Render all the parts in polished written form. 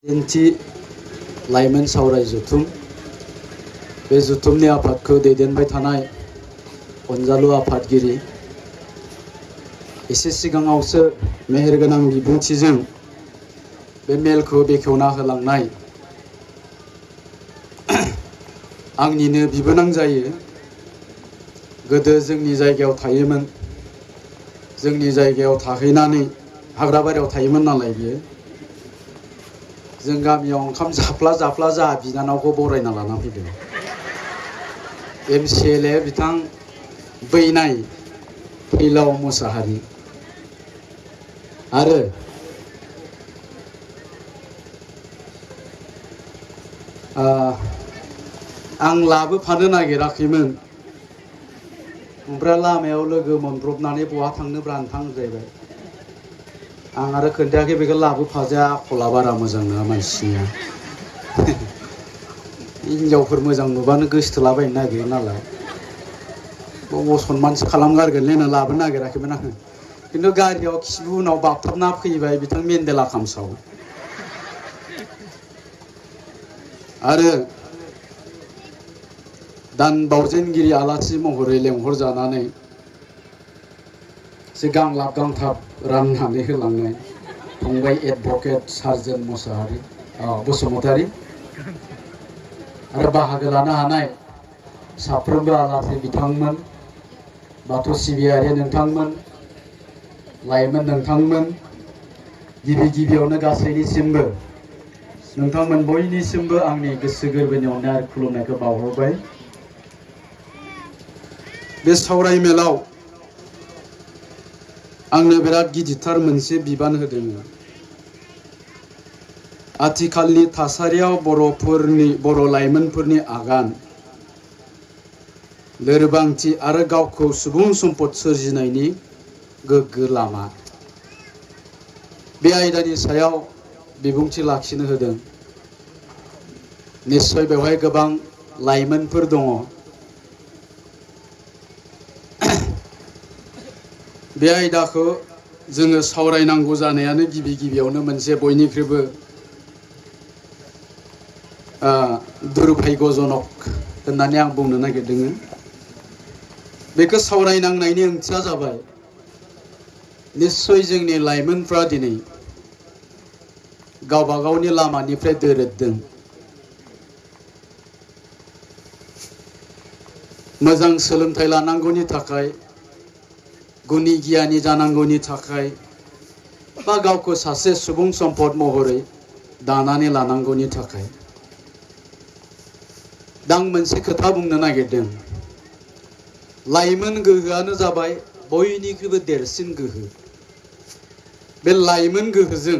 दिन्थि लाइमोन सावराय जुथुम बे जुथुमनि आफादखौ दैदेनबाय थानाय अनजालु आफादगिरि एसे सिगाङावसो मेहेरगोनां बिबुंथिजों बे मेलखौ बेखेवना होलांनाय आंनिनो बिबोनां जायो। गोदो जोंनि जायगायाव थायोमोन, जोंनि जायगायाव थाहैनानै हाग्राबारियाव थायोमोन नालाय बियो। जों गामियाव ओंखाम जाफ्ला जाफ्ला जा बिनानावखौ बरायना लाना फैदों। MCLA बिथां बैनाय फैलाव मुसाहारि आरो आं लाबोफानो नागिराखैमोन, ओमफ्राय लामायाव लोगो मोनब्रबनानै बहा थांनोब्रा नोंथां जाहैबाय। आं आरो खोन्थायाखै बेखौ लाबोफाजाया, आखला बारा मोजां नङा मानसिनिया। हिनजावफोर मोजां नुबानो गोसथोलाबायनो नागिरो नालाय बाव सनमानसो खालामगारगोनलै होनना लाबोनो नागिराखैमोन आङो। खिन्थु गारियाव खिबु उनाव बाबथाबना फैबाय बिथां मेन्देला खामसाव। आरो दान बावजेनगिरि आलासि महरै लेंहरजानानै जे गांलाब गांथाब राननानै होलांनाय फंबाय एडभकेट सार्जन बसुमतारी आरो बाहागो लानो हानाय साफ्रोमबो आलासि बिथांमोन, बाथौ सिबियारि नोंथांमोन, लाइमोन नोंथांमोन, गिबियावनो गासैनिसिमबो नोंथांमोन बयनिसिमबो आंनि गोसो गोरबोनि अननाय आरो खुलुमनायखौ बावहरबाय। बे सावरायमेलाव आंनो बिराद गिदिरथार मोनसे बिबान होदों। आथिखालनि थासारियाव बर' लाइमोनफोरनि आगान, लोरबांथि आरो गावखौ सुबुं सम्पद सोरजिनायनि गोग्गो लामा, बे आयदानि सायाव बिबुंथि लाखिनो होदों। निश्चय बेवहाय गोबां लाइमोनफोर दङ। बे आयदाखौ जोङो सावरायनांगौ जानायानो गिबियावनो मोनसे बयनिख्रुइबो दुर्भाग्यजनक होननानै आं बुंनो नागिरदों। बेखौ सावरायनांनायनि ओंथिया जाबाय, निश्चय जोंनि लाइमोनफ्रा दिनै गावबा गावनि लामानिफ्राय दोरोददों। मोजां सोलोंथाइ लानांगौनि थाखाय, गुनि गियानि जानांगौनि थाखाय, बा गावखौ सासे सुबुं सम्पद महरै दानानै लानांगौनि थाखाय। दा आं मोनसे खोथा बुंनो नागिरदों। लाइमोन गोहोआनो जाबाय बयनिख्रुइबो देरसिन गोहो। बे लाइमोन गोहोजों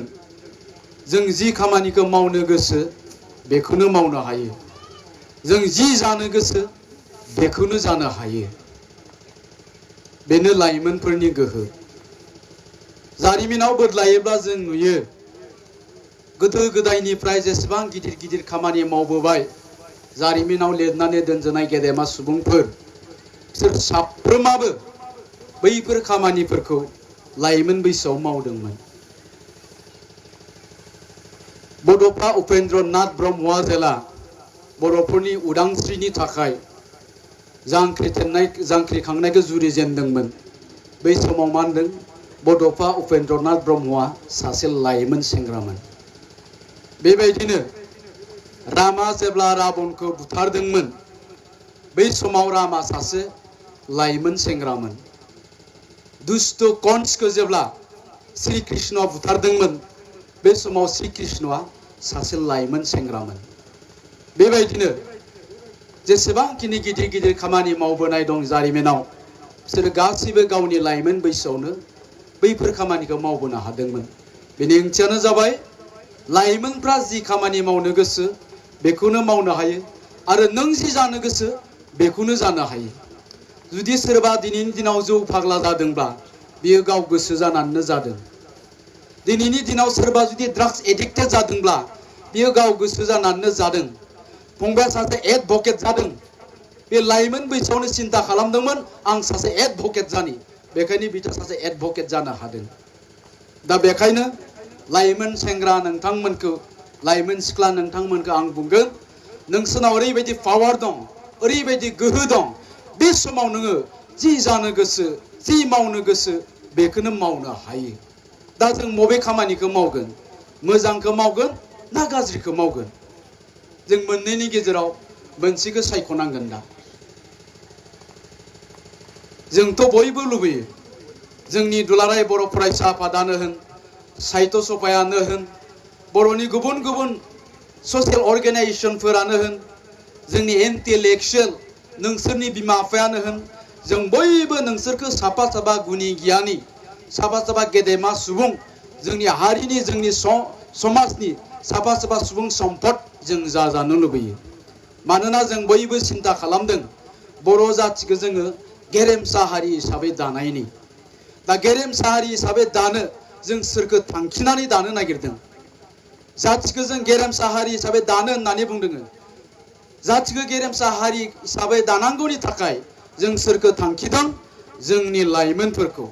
जों जि खामानिखौ मावनो गोसो बेखौनो मावनो हायो। जों जि जानो गोसो बेखौनो जानो हायो। बेनो लाइमोनफोरनि गोहो। जारिमिनाव बोदलायोब्ला जों नुयो, गोदो गोदायनिफ्राय जेसेबां गिदिर गिदिर खामानि मावबोबाय, जारिमिनाव लिरनानै दोनजानाय गेदेमा सुबुंफोर, बिसोर साफ्रोमाबो बैफोर खामानिफोरखौ लाइमोन बैसोआव मावदोंमोन। बड'फा उपेन्द्र नाथ ब्रह्मआ जेला बर'फोरनि उदांस्रिनि थाखाय जांख्रिखांनायखौ जुरिजेनदोंमोन, बै समाव मा होनदों? बड'फा उपेन्द्र नाथ ब्रह्मआ सासे लाइमोन सेंग्रामोन। बेबायदिनो रामा जेब्ला राबनखौ बुथारदोंमोन, बै समाव रामा सासे लाइमोन सेंग्रामोन। दुष्ट कन्सखौ जेब्ला श्री कृष्णआ बुथारदोंमोन, बे समाव श्री कृष्णआ सासे लाइमोन सेंग्रामोन। बेबायदिनो जेसेबांखिनि गिदिर गिदिर खामानि मावबोनाय दं जारिमिनाव, बिसोरो गासैबो गावनि लाइमोन बैसोआवनो बैफोर खामानिखौ मावबोनो हादोंमोन। बेनि ओंथियानो जाबाय, लाइमोनफ्रा जि खामानि मावनो गोसो बेखौनो मावनो हायो, आरो नों जि जानो गोसो बेखौनो जानो हायो। जुदि सोरबा दिनैनि दिनाव जौ फाग्ला जादोंब्ला बियो गाव गोसो जानानैनो जादों। दिनैनि दिनाव सोरबा जुदि ड्राग्स एडिक्टेड जादोंब्ला बियो गाव गोसो जानानैनो जादों। फंबाया सासे एडभकेट जादों, बे लाइमोन बैसोआवनो सिन्था खालामदोंमोन आं सासे एडभकेट जानि, बेखायनो बिथाङा सासे एडभकेट जानो हादों। दा बेखायनो लाइमोन सेंग्रा नोंथांमोनखौ लाइमोन सिख्ला नोंथांमोनखौ आं बुंगोन नोंसोरनाव ओरैबायदि पावार दं ओरैबायदि गोहो दं बे समाव नोङो जि जानो गोसो जि मावनो गोसो बेखौनो मावनो हायो दा जों बबे खामानिखौ मावगोन मोजांखौ मावगोन ना गाज्रिखौ मावगोन जों मोननैनि गेजेराव मोनसेखौ सायख'नांगोन दा जोंथ' बयबो लुबैयो जोंनि दुलाराय बर' फरायसा आफादानो होन साहित्य सभायानो होन बर'नि गुबुन गुबुन ससियेल अर्गेनाइजेशनफोरानो होन जोंनि इन्टेलेक्चुवेल नोंसोरनि बिमा बिफायानो होन जों बयबो नोंसोरखौ साफा साफा गुनि गियानि साफा साफा गेदेमा सुबुं जोंनि हारिनि जोंनि समाजनि साफा साफा सुबुं सम्पद जों जाजानो लुबैयो मानोना जों बयबो सिन्ता खालामदों बर' जाथिखौ जोङो गेरेमसा हारि हिसाबै दानायनि दा गेरेमसा हारि हिसाबै दानो जों सोरखौ थांखिनानै दानो नागिरदों जाथिखौ जों गेरेमसा हारि हिसाबै दानो होननानै बुंदों जाथिखौ गेरेमसा हारि हिसाबै दानांगौनि थाखाय जों सोरखौ थांखिदों जोंनि लाइमोनफोरखौ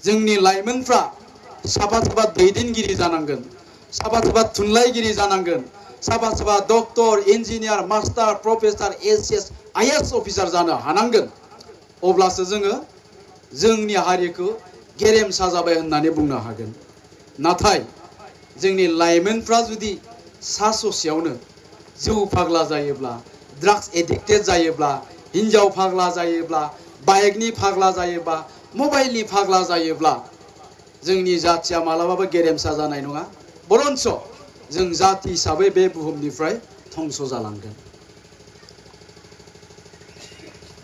जोंनि लाइमोनफ्रा साफा साफा दैदेनगिरि जानांगोन साफा साफा थुनलाइगिरि जानांगोन साफा साफा doctor engineer master professor ACS IAS officer जानो हानांगोन अब्लासो जोङो जोंनि हारिखौ गेरेमसा जाबाय होननानै बुंनो हागोन नाथाय जोंनि लाइमोनफ्रा जुदि सा ससेयावनो जौ फाग्ला जायोब्ला ड्राग्स एडिक्टेड जायोब्ला हिन्जाव फाग्ला जायोब्ला बाइकनि फाग्ला जायोब्ला मबाइलनि फाग्ला जायोब्ला जोंनि जाथिया मालाबाबो गेरेमसा जानाय नङा बरन्स जों जाति हिसाबै बे बुहुमनिफ्राय धंस जालांगोन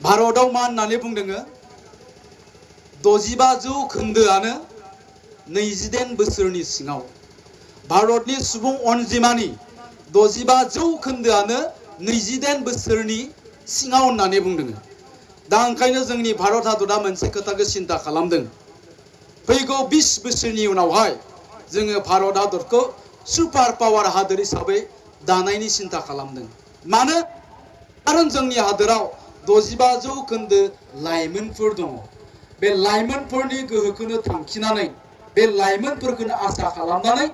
भारतआव मा होननानै बुंदों 65% 28 बोसोरनि सिङाव भारतनि सुबुं अनजिमानि 65% 28 बोसोरनि सिङाव होननानै बुंदों दा ओंखायनो जोंनि भारत हादरा मोनसे खोथाखौ सिन्ता खालामदों फैगौ 20 बोसोरनि उनावहाय जोङो भारत हादरखौ सुपार पावार हादर हिसाबै दानायनि सिन्ता खालामदों मानो खारन जोंनि हादराव 65% लाइमोनफोर दङ बे लाइमोनफोरनि गोहोखौनो थांखिनानै बे लाइमोनफोरखौनो आसा खालामनानै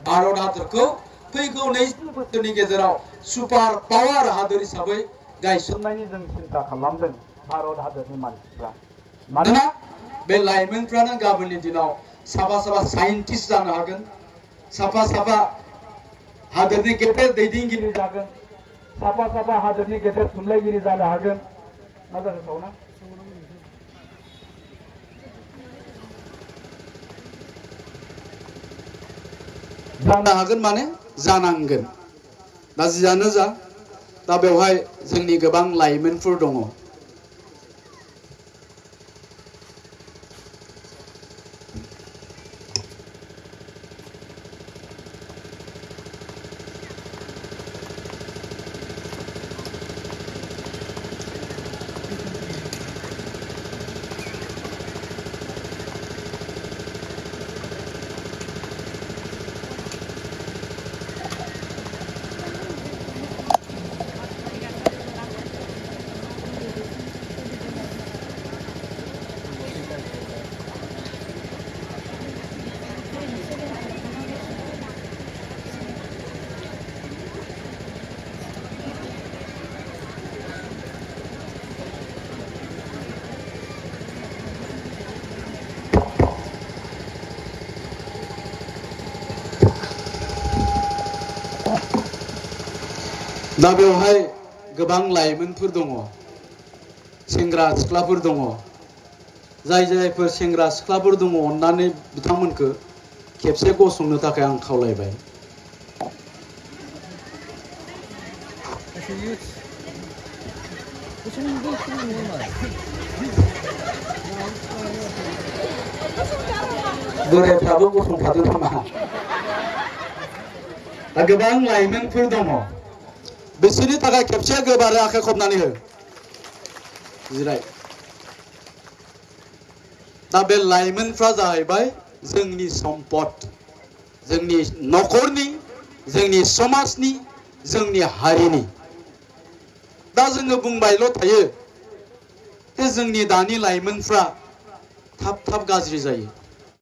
भारत हादरखौ फैगौ 20 बोसोरनि गेजेराव सुपार पावार हादर हिसाबै गायसननायनि जों सिन्ता खालामदों भारत हादरनि मानसिफ्रा मानोना बे लाइमोनफ्रानो गाबोननि दिनाव साफा साफा साइन्टिस्ट जानो हागोन साफा साफा हादरनि गेदेर दैदेनगिरि जागोन साफा साफा हादरनि गेदेर थुनलाइगिरि जानो हागोन मा जानो सावना जानो हागोन माने जानांगोन दा जियानो जा दा बेवहाय जोंनि गोबां लाइमोनफोर दङ दा बेवहाय गोबां लाइमोनफोर दङ सेंग्रा सिख्लाफोर दङ जायफोर सेंग्रा सिख्लाफोर दङ अन्नानै बिथांमोनखौ खेबसे गसंनो थाखाय आं खावलायबाय बोरायफ्राबो गसंफादों नामा दा गोबां लाइमोनफोर दङ बिसोरनि थाखाय खेबसे गोबारै आखाइ खबनानै हो जिराय दा बे लाइमोनफ्रा जाहैबाय जोंनि सम्पद जोंनि नखरनि जोंनि समाजनि जोंनि हारिनि दा जोङो बुंबायल' थायो जे जोंनि दानि लाइमोनफ्रा थाब थाब गाज्रि जायो